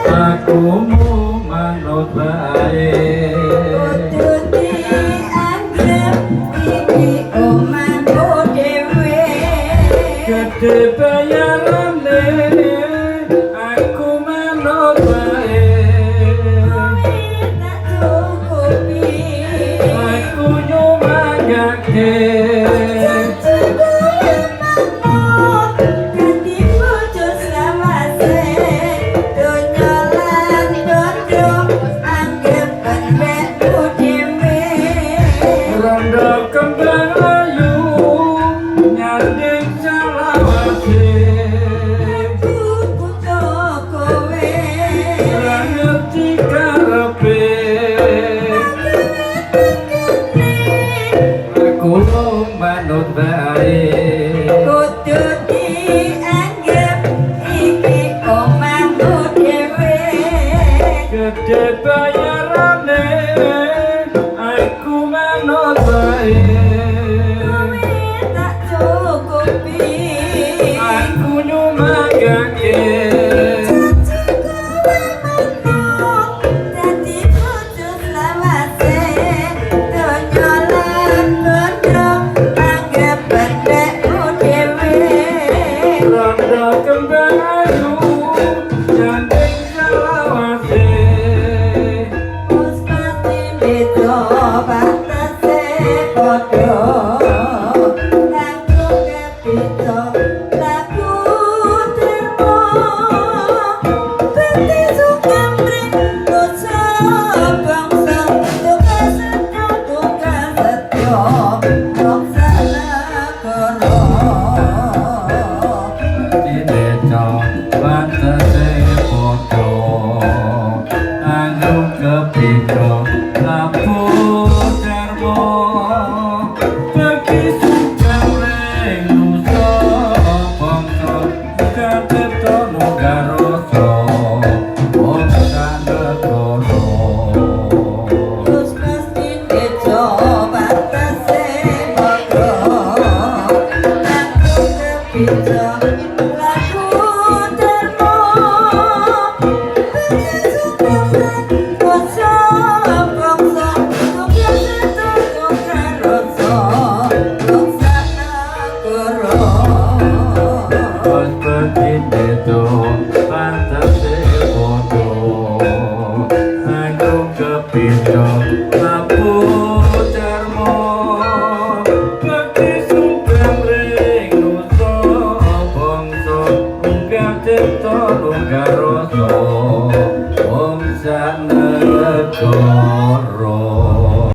Aku manut bae. Kudu dianggep iki omahmu dhewe. Gede bayarane, aku manut bae. Kowe tak cukupi. Aku nyumangake. Janji kowe manut dadi bojo selawase. Donya lan bondo anggepen wekmu dhewe. Rondo kembang ayu nyanding selawase. Aku butuh kowe. Ora ngerti karepe. Aku manut bae. Kudu dianggep iki omahmu dhewe. Gede bayarane, aku manut bae. Kowe tak cukupi. Aku nyumangake. Janji kowe manut dadi bojo selawase. Donya lan bondo anggepen wekmu dhewe. Rondo kembang ayu nyanding selawase. Wis pasti beda pantese padha. Aku kepito laku termo. Bekti sukamring nusa bangsa. Tugas setyo tugas setyo bangsa negara. Dineca pantese padha. Aku kepito laku darmo. Bekti sukamring nusa bangsa. Katirta nunggarosa bangsa negara. Wis pasti beda pantese padha. Aku kepito laku darmo. Bekti sukamring nusa bangsa. Tugas setyo tugas rasa bangsa negara. Wis pasti beda pantese padha. Aku kepito laku